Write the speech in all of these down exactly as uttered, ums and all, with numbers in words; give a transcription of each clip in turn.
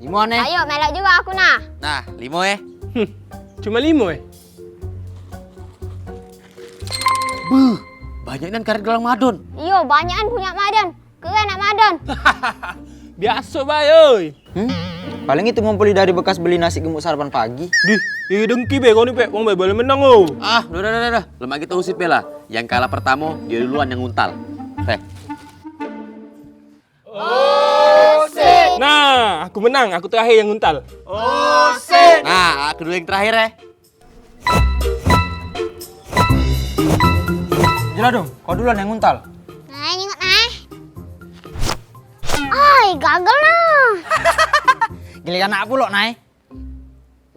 Muan eh. Ayo, melok juga aku nah. Nah, limo eh. Hmm, cuma limo eh. Buh, banyak nian karet gelang Madon. Iyo, banyak nian punyo Madon. Keren nak Madon. Biaso bae oi. Hmm? Paling itu ngumpuli dari bekas beli nasi gemuk sarapan pagi. Dih, iri dengki be kau ni, Pek. Wong bae boleh menang, oh. Ah, udah, udah, udah, udah. Lemak kita usip be lah. Yang kalah pertamo, dia duluan yang nguntal. Heh. Nah, aku menang. Aku terakhir yang nguntal. Nah, aku dulu yang terakhir, eh. Jeladung, kau duluan yang nguntal. Nah, nyengok, nah. Ai, gagal nah. Giliran aku pulok, Nay.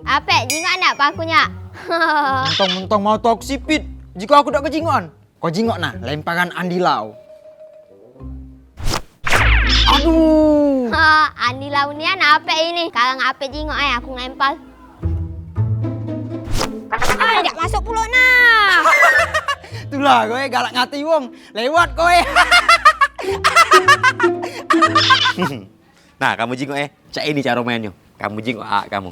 Ape, jingok ndak pakunyo? Mentong-mentong mau tok sipit. Jiko aku dak kejingokan. Kau jingok nah, lemparan Andi Lau. Aduh. Ha, Andi Lau nian ape ini? Sekarang ape jingok eh, aku ngelempar. Ai, dak masuk pulok nah. Tulah kowe galak ngati wong. Lewat kowe. Nah, kamu jingok eh. Cak ini caro mainnyo. Kamu jingok ah kamu.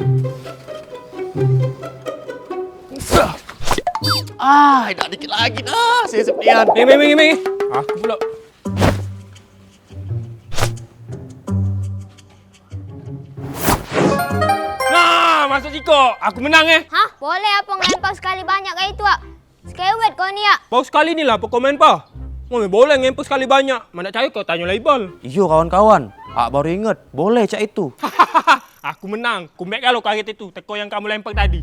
Ah, dak dikit lagi dah. Sesep nian. Meng, meng, meng, meng. Aku pulok. Nah, masuk siko. Aku menang eh. Hah? Boleh apo ngelempar sekali banyak kayak itu, Ak? Sekewet kau ni, Ak. Pau sekali ni lah, pokok main pa. Ngomel boleh ngempo sekali banyak. Mana cari kau tanyo lai bal. Iyo kawan-kawan, ak baru inget, boleh cak itu. Aku menang. Kumek galo karet itu, teko yang kamu lempar tadi.